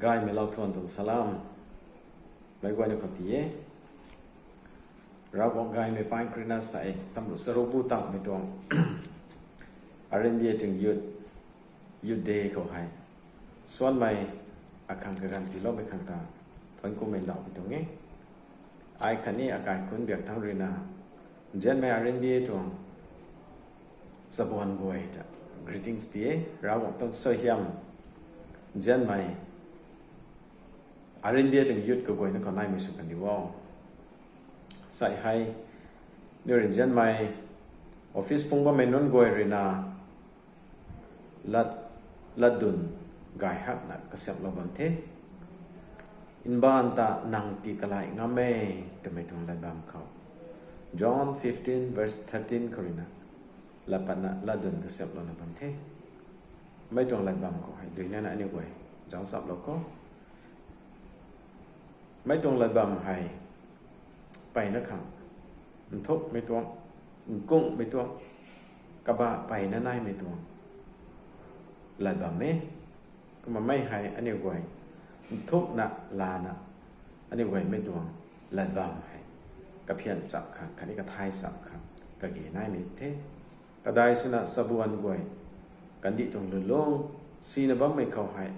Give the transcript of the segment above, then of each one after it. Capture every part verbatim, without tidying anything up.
Gaymei lou thuan tuang salam meic guayna khou ti e. Ravguangc gaymei paan kharina sa e, tamruh charuk bu tangmei tuang RNBA tuang youth, youth day khou hei suanmei akhang kaganv tiiloumei khang ta thuanc kumei ndauhmei tuang e. Ai khatni akai khunc biak thangc ruina nzianmei RNBA tuang chabuan guay ta greetings ti e. Ravguangc tuang suaihiam nzianmei RNBA tuang youth kaguayna khou naimei sw kandi o. Sa hei, aniu rui nzianmei office pung bammei nunc guay ruina lat, latdyn gay hakna kasiamhlou bam the. Mbaanv ta nang tii kalai ngam e twmei tuang latbam khou John fifteen verse thirteen khou ruina lat patna latdyn kasiamhlouna bam the. Mei tuang latbam khou hei duinana aniu guay zauc chaplou khou. Mei tuang latbam hei mpeyna khang nthukmei tuang, nkunghmei tuang, kabah mpeyna naimei tuang latbam e. Kumna mei hei aniu guay nthukna lana aniu guay mei tuang latbam hei kaphian chap khang khatni kathay chap khang kage naimei the. Kadai swna chabuan guay kandih tuang lwnlung sina bammei khou hei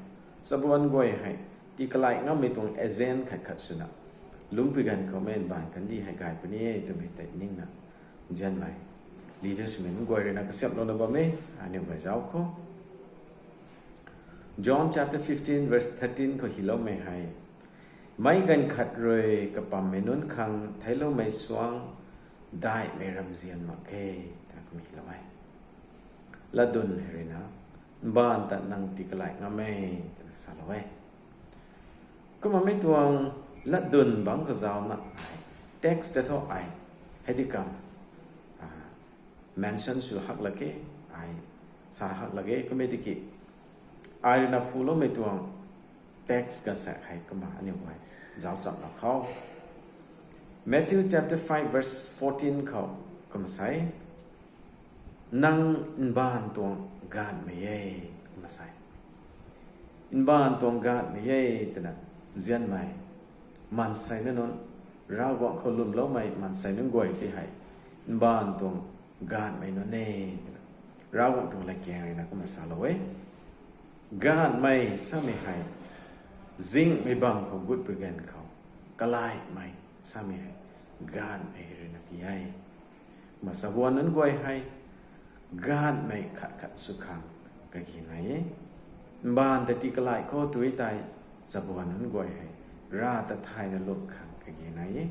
chabuan guay hei tii kalai ngammei tuang agent khat khat swna lungcpui ganv khou mei mbaanv kandih hei gay puni e twmei tei ningna nzianmei leaders mei nunc guay ruina kasiamhlouna bam e. Aniu guay zauc khou John chapter fifteen verse thirteen khou hyloumei hei, meic ganv khat rui kapammei nunc khang theicloumei suang daihmei ramzian mak khe, twna kumna hylou e. Latdyn hei ruina mbaanv ta nang tii kalai ngam e twna salou e. Kumna mei tuang latdyn bangc kazauhna ai text ta thu ai hei di kam mention sw hak lak ge, ai sa hak lak ge. Kumna tiki ai ruina phuloumei tuang text kasaek hei kumna aniu guay zauc chaplou khou Matthew chapter five verse fourteen khou kumna sa e, nang mbaanv tuang gaanvmei e, kumna sa e. Mbaanv tuang gaanvmei e twna nzianmei maansei na nunc, Ravguangc khou lwmloumei maansei nunc guay tei hei mbaanv tuang gaanvmei nunc e twna Ravguangc tuang latkaeng ruina kumna salou e. Gaanvmei samei hei zinghmei bam khou gutpui ganv khou kalaimei samei hei gaanvmei ruina ti e. Kumna chabuan nunc guay hei gaanvmei khat khat sw khang kage nai e. Mbaanv ta tii kalai khou tu tei chabuan nunc guay hei Rav ta thayna lung khang kage nai e.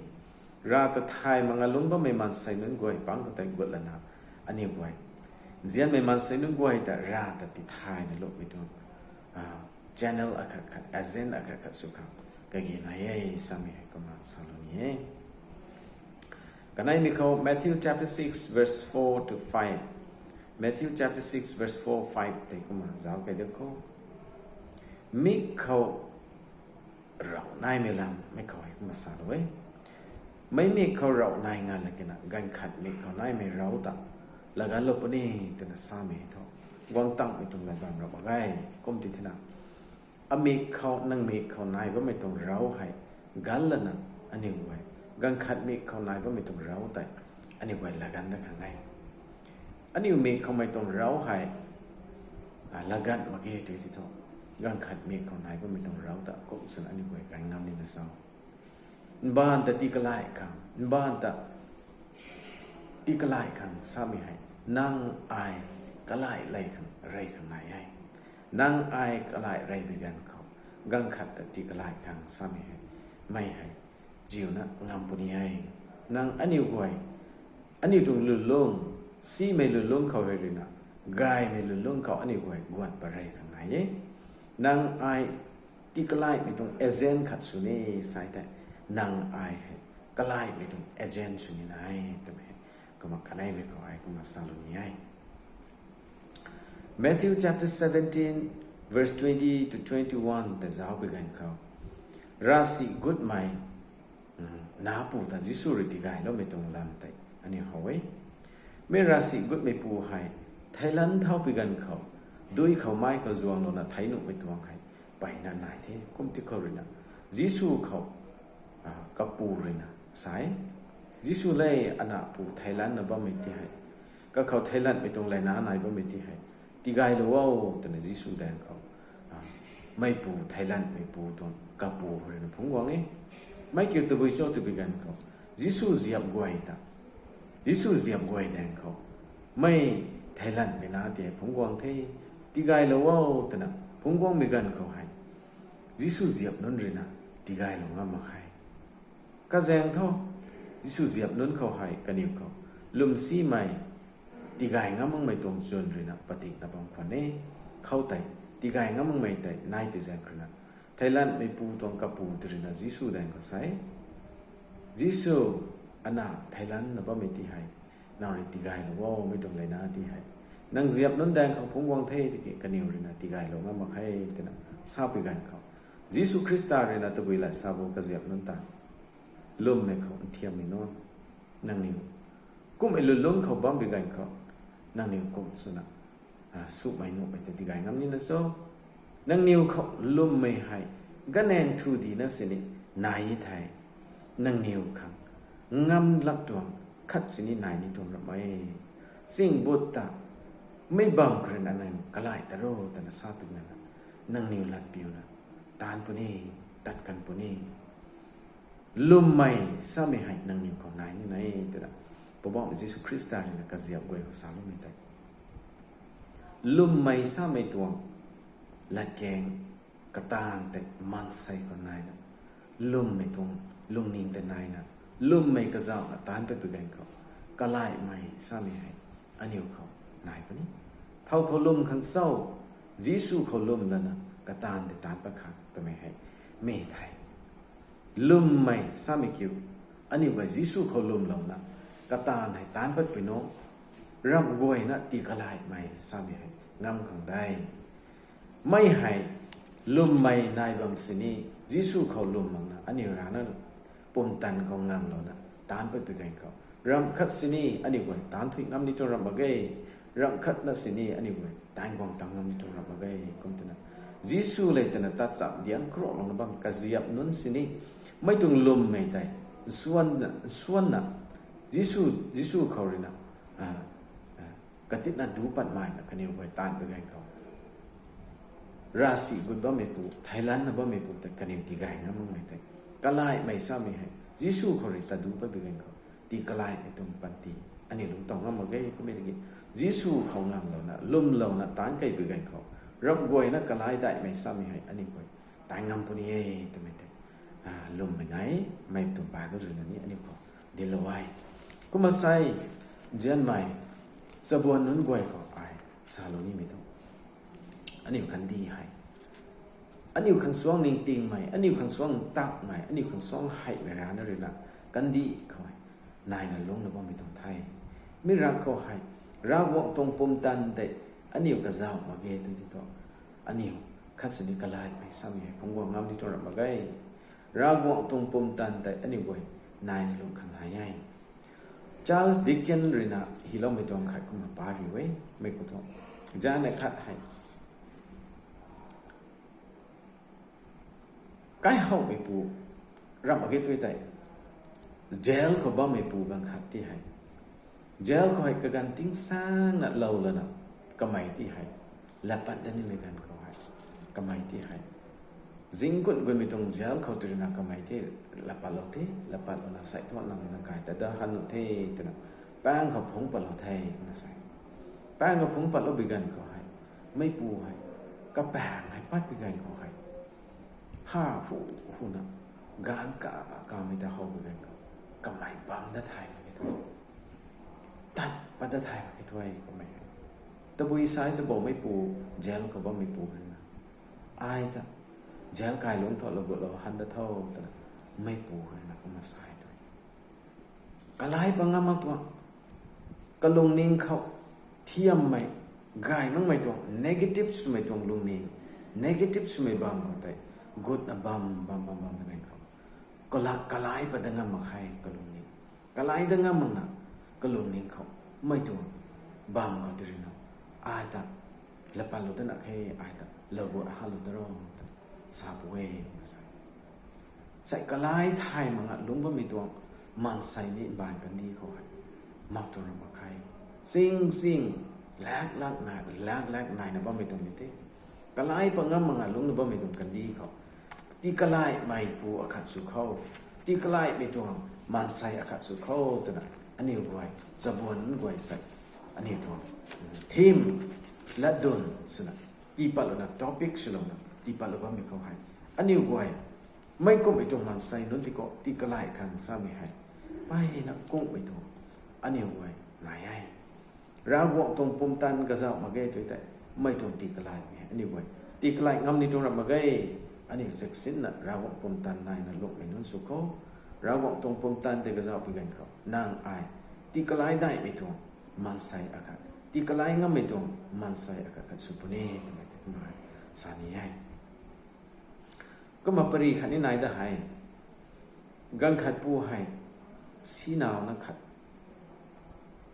Rav ta thay mak nga lungc bammei maansei nunc guay pang khou tei gut lana aniu guay nzianmei maansei nunc guay ta Rav ta tithayna lungmei tuang channel akhat khat, agent akhat khat sw khang kage nai e samei hei kumna salou ni e. Kaneimei khou Matthew chapter six verse four to five, Matthew chapter six verse four five tei kumna zauc kei de khou, mik khou rauh naimei lam mei khou hei kumna salou e. Meic mik khou rauh nai nga lakina ganv khat mik khou naimei rauh ta laganlou puni twna samei thu guang tangmei tuang latbam rap mak ge. Kum ti thena, amik khou, nang mik khou nai bammei tuang rauh hei ganv lana aniu guay, ganv khat mik khou nai bammei tuang rauh tei aniu guay laganv dat khang e. Aniu mik khoumei tuang rauh hei laganv mak ge tu ti thu, ganv khat mik khou nai bammei tuang rauh ta kum swna aniu guay ganv ngam nina sa. Mbaanv ta tii kalai khang, mbaanv ta tii kalai khang samei hei nang ai kalai lei khang rey khang nai e. Nang ai kalai reypui ganv khou ganv khat ta tii kalai khang samei hei mei hei ziuna ngam puni e. Nang aniu guay, aniu tuang lwnlung, simei lwnlung khou hei ruina gaymei lwnlung khou aniu guay guan pat rey khang nai e. Nang ai tii kalaimei tuang agent khat sw ni sa tei, nang ai hei kalaimei tuang agent sw ni nai e twmei hei kumna kaneimei khou ai kumna salou ni e. Matthew chapter seventeen verse twenty to twenty-one ta zauc pui ganv khou, ravsic gutmei napu ta Jisu rui tigayloumei tuang lam tei aniu how e. Mei ravsic gutmeipu hei theilanc thaupui ganv khou dui khou mai khou zuanglouna thei nuhmei tuang hei mpeyna nai the. Kum ti khou ruina Jisu khou kapu ruina sa e, Jisu le, ana pu theilanna bammei ti hei, kakhou theilanmei tuang leina nai bammei ti hei tigaylou o, twna Jisu daeng khou meipu theilanmeipu tuang kapu khou ruina phungc guang e. Mi kiu tabui cho twbi ganv khou, Jisu ziap guay ta, Jisu ziap guay daeng khou mei theilanmei na ti hei phungc guang the. Tigaylou o, twna phungc guangmei ganv khou hei Jisu ziap nunc ruina tigaylou ngam mak khe. Kazaeng thu, Jisu ziap nunc khou hei kaniw khou lwmsimei, tigay ngam makmei tuang chwn ruina padikna bam khwan e. Khoutei tigay ngam makmei tei nai pi zaeng ruina theilanmeipu tuang kapu ti ruina Jisu daeng khou sa e, Jisu, ana theilanna bammei ti hei nang rui tigaylou o, mei tuang leina ti hei. Nang ziap nunc daeng khou phungc guang the tiki kaniw ruina tigaylou ngam mak khe, twna sapui ganv khou, Jisu Khrista ruina tabui la sa bo, kaziap nunc ta, lwmmei khou nthiammei nunc, nangniw kummei lwnlung khou bambi ganv khou, nangniw kum swna sumei nuhmei ta tigay ngam nina cho? Nangniw khou lwmmei hei ganang thu dina sini nai e thei, nangniw khang ngam lak tuang khat sini nai ni tuang ramh e. Singbut ta mei bam khou ruina nang kalai ta ro, twna sa twna nangniw lat piuna taanc puni, tat kan puni. Lwmmei samei hei nangniw khou nai nina e, twna Poubauhmei Jisu Khrista ruina kaziap guay khou saloumei tei, lwmmei samei tuang latkaeng kataanv tei maansei khou naina, lwmmei tuang lungning tei naina, lwmmei kazauhna taanc patpui ganv khou, kalaimei samei hei aniw khou nai puni. Thow khou lwm khang cho? Jisu khou lwm lana kataanv tei taanc pat khang twmei hei mi thei, lwmmei samei kiu, aniw guay Jisu khou lwmlouna kataanv hei taanc patpui nunc, ramh guayna tii kalaimei samei hei ngam khang de. Mi hei lwmmei nai bam sini, Jisu khou lwm makna aniw rana pumtan khou ngamlouna taanc patpui ganv khou, ramh khat sini aniw guay taanc thuy ngam ni tuang ramh mak ge, ramh khatna sini aniw guay taanc guang tang ngam ni tuang ramh mak ge. Kum twna Jisu le twna tat cham diang kruaklouna bam kaziap nunc sini, mei tuang lwmmei tei nsuanna, Jisu, Jisu khou ruina katitna duc patmeina kaniw guay taanc pui ganv khou, ravsic gut bammeipu, theilanna bammeipu tei kaniw tigay ngam makmei tei, kalaimei samei hei Jisu khou rui ta duc patpui ganv khou, tii kalaimei tuang panty aniw lungc tow ngam mak ge. Kummei tiki Jisu khou ngamlouna lwmlouna taanc keipui ganv khou, ramh guayna kalai daihmei samei hei aniw guay taanc ngam puni e twmei tei, lwmmei nai, mei tuang Bible ruina ni aniw khou dinclou e. Kumna sa e, nzianmei chabuan nunc guay khou ai salou nimei tuang, aniw kandih hei, aniw khang suang ningtingmei, aniw khang suang takmei, aniw khang suang heimei rana ruina kandih khou hei naina lungcna bammei tuang the. Mi rak khou hei, Ravguangc tuang pumtan tei aniw kazauh mak ge tw ti thu, aniw khat sini kalaimei samei hei phungc guang ngam ni tuang ramh mak ge. Ravguangc tuang pumtan tei aniw guay naina lungc khang nai e. Charles Dickens ruina hyloumei tuang khat kumna pa riu e, mei khou thu, zanna khat hei kaihowmeipu ramh mak ge tw tei, jail khou bammeipu ganv khat ti hei, jail khou hei kaganv tingsaengna lou lana, kamei ti hei latpat dat nimei ganv khou hei, kamei ti hei zing gun gunmei tuang jail khou ti ruina kamei ti latpatlou the, latpatlouna sei thu nang nang kai ta da han nuh the twna, paeng khou phungc patlou the kumna sa e. Paeng khou phungc patlou bi ganv khou hei, meipu hei kapaeng hei patpui ganv khou hei, ha hu huna, gaanv ka kamei ta how bi ganv khou, kamei bam dat thay mak khe thu, tat pat dat thay mak khe thu e kamei hei. Tabui sa e, tabou meipu, jail khou bammeipu ruina, ai ta jail kai lungc thu lou gutlou han dat tho twna, meipu ruina kumna sa e tu. Kalai pat ngam mak tuang, kalungning khou thiammei, gay makmei tuang, negative swmei tuang lungning, negative swmei bam khou tei gutna bam bam bam bam da ganv khou, kalai pat dat ngam mak khe kalungning. Kalai dat ngam makna, kalungning khou mei tuang bam khou ti ruina, ai ta latpatlou dana khe, ai ta lou gut halou da ro ta, sa pu e, kumna sa. Sei kalai thay mak nga lungc bammei tuang maansei ni mbaanv kandih khou hei mak tuang ram mak khe. Ching ching, lak lak nai, lak lak naina bammei tuang ni the. Kalai pat ngam mak nga lungcna bammei tuang kandih khou, tii kalaimeipu akhat sw khou, tii kalaimei tuang maansei akhat sw khou twna aniu guay, chabuan guay sei, aniu tuang theme, latdyn swna, tii patlouna, topic swlouna tii patlou bammei khou hei, aniu guay, mei kumhmei tuang maansei nunc tiki tii kalai khang samei hei, mpeyna kumhmei tuang aniu guay nai e. Ravguangc tuang pumtan kazauh mak ge tw tei, mei tuang tii kalaimei hei aniu guay tii kalai ngam ni tuang ram mak ge. Aniu ziksinna Ravguangc pumtan naina lungcmei nunc sw khou, Ravguangc tuang pumtan tei kazauhpui ganv khou nang ai tii kalai daihmei tuang maansei akhat, tii kalai ngammei tuang maansei akhat khat sw puni twmei tei kumna sa ni e. Kumna pary khat ni nai da hei, ganv khat pu hei, sinauna khat,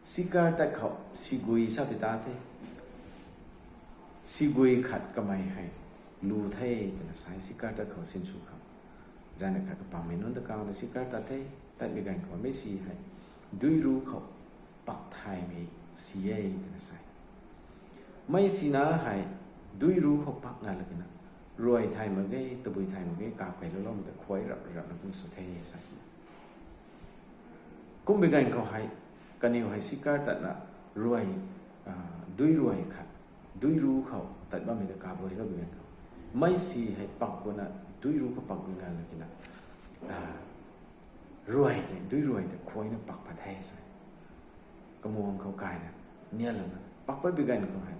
sikar tat khou sigui sa pi ta the. Sigui khat kamei hei lu the twna sa e, sikar tat khou sinsw khou. Zana khat kapammei nunc ta kauna sikar tat the, tatmei ganv khou mei si hei dui ru khou pak thaymei si e twna sa e. Mei sina hei dui ru khou pak nga lakna, ruai thay mak ge, tabui thay mak ge, kakai lou loumei ta khuay rap rapna kum sw the sa e. Kumbi ganv khou hei, kaniw hei sikar tatna ruai, dui ruai khat, dui ru khou tat bammei ta kabui lou bi ganv khou, mei si hei pak guna, dui ru khou pak guna lakna, ruai tei, dui ruai tei khuayna pak pat the sa e. Kamuang khou kaina, nianlouna pak pat bi ganv khou hei,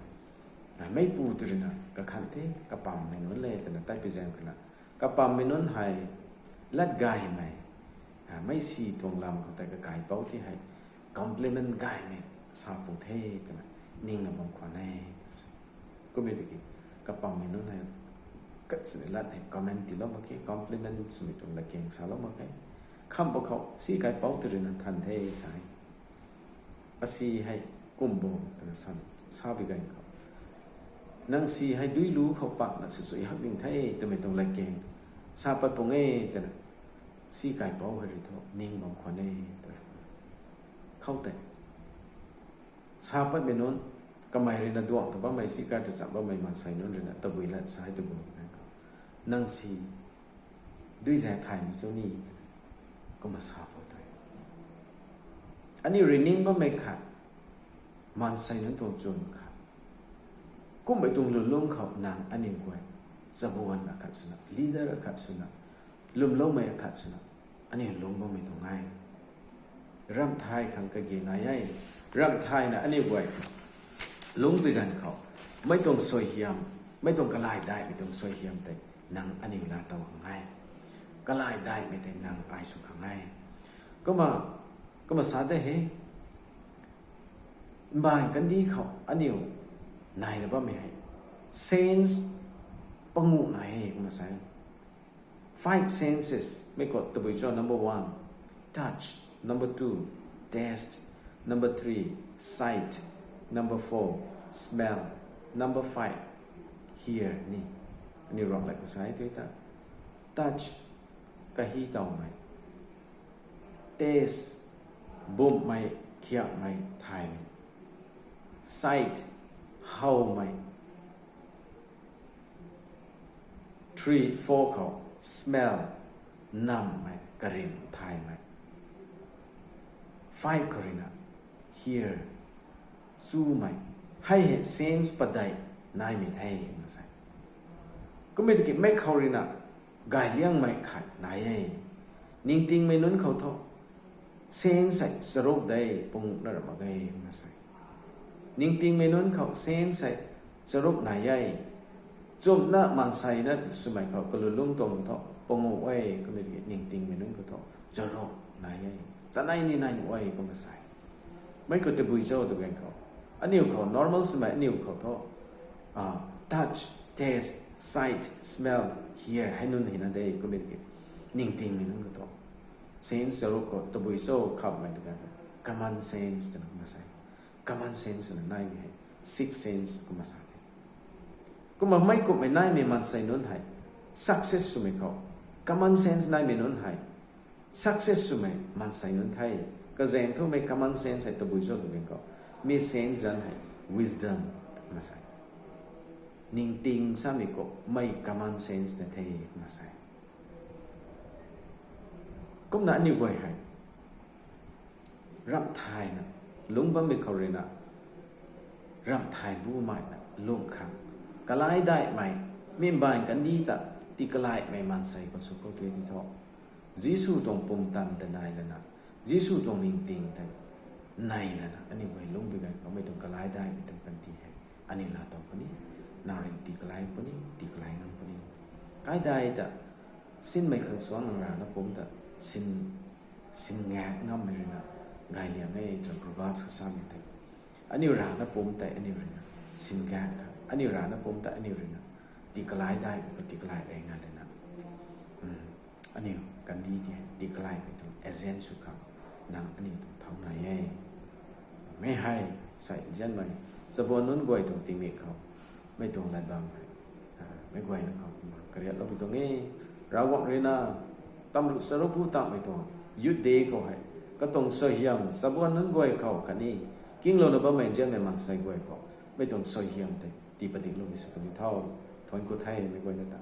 meipu tu ruina kakhan the, kapammei nunc le twna tat pi zaeng khou na, kapammei nunc hei lat gaymei, mei si tuang lam khou tei kakaipouc ti hei compliment gaymei sa pu the twna ningna bam khwan e. Kummei tiki kapammei nunc hei kat sini lat hei comment tiilou mak khe, compliment swmei tuang latkaeng salou mak khe. Kham pa khou si kaipouc tu ruina than the sa e. Asi hei kum bo twna sa, sa bi ganv khou, nang si hei dui lu khou pakna sw sui hak ding the twmei tuang latkaeng sa pat pung e twna si kaipouc hei rui thu ning bam khwan e tw. Khou tei sa patmei nunc, kamei ruina duang ta bammei, sikar ta cham bammei maansei nunc ruina tabui lat sa hei tu bo twmei khou, nang si dui zaeng thaymei cho ni, kumna sa pw tei, aniu rui ning bammei khat, maansei nunc tuang chwn khat, kumhmei tuang lwnlung khou nang aniu guay, chabuan akhat swna, leader akhat swna, lwmloumei akhat swna, aniu lungc bammei tuang e. Ramh thay khang kage nai e. Ramh thayna aniu guay lungc bi ganv khou, mei tuang suaihiam, mei tuang kalai daihmei tuang suaihiam tei nang aniu laa tow khang e. Kalai daihmei tei nang ai sw khang e. Kumna, kumna sa de he, mbaanv kandih khou aniu naina bammei hei sense panguh nai e kumna sa e. Five senses mei khou tabui cho, number one, touch, number two, taste, number three, sight, number four, smell, number five, hear ni. Aniu Ruangmei khou sa e tei ta, touch, kahi towmei, taste, bumhmei, khiakmei, thaymei, sight, howmei, three, four khou smell, nammei, karim, thaymei, five khou ruina hear, chumei, hei hei sense padeih naimei the kumna sa e. Kummei tiki mei khou ruina gayliangmei khat nai e. Ningtingmei nunc khou thu sense hei charuk de, panguh na ram mak ge kumna sa e. Ningtingmei nunc khou sense hei charuk nai e. Chumna maanseina swmei khou kalulungc tuang thu panguh e, kummei tiki ningtingmei nunc khou thu charuk nai e. Chanei ni nai nuh e kumna sa e. Mei khou tabui cho tw ganv khou, aniu khou normal swmei aniu khou thu touch, taste, sight, smell, hear hei nunc hei na de, kummei tiki ningtingmei nunc khou thu sense charuk khou tabui cho khamhmei tw ganv khou common sense twna kumna sa e. Common sense swna naimei hei sixth sense kumna sa e. Kumna mei kumhmei naimei maansei nunc hei success swmei khou common sense naimei nunc hei success swmei maansei nunc the. Kazaeng thumei common sense hei tabui cho tw gan khou, mi sense zanc hei wisdom twna sa e. Ningting samei khou mei common sense ta the twna sa e. Kumna aniu guay hei ramh thayna lungc bammei khou ruina, ramh thay bumaina lung khang, kalai daihmei, mi mbaanv kandih ta tii kalaimei maansei khou sw khou tei ti thu, Jisu tuang pumtan ta nai lana, Jisu tuang ningting tei nai lana aniu guay lungc bi gan khou mei tuang kalai daihmei tuang panty hei aniu laa tuang puni, nac ring tii kalai puni, tii kalai ngam puni. Kaidai ta sinmei khang suangc nang rana pumc ta sin, singaek ngammei ruina gay liang e twna Proverbs khou samei tei, aniu rana pumc tei aniu ruina singaek kha, aniu rana pumc tei aniu ruina tii kalai daihmei khou tii kalai rey nga lana, aniu kandih tei tii kalaimei tuang agent sw khang nang aniu tuang thau nai e. Mei hei, sai nzianmei, chabuan nunc guay tuang tingmik khou, mei tuang lat bam hei, meic guayna khou kumna kariatlou pui tuang e. Ravguangc ruina, tamruh charuk bu tamhmei tuang Youth Day khou hei, katuang suaihiam chabuan nunc guay khou khatni kinglouna bammei nzianmei maansei guay khou, mei tuang suaihiam tei tii padikloumei sw kani tho. Thuanc ku the meic guayna ta.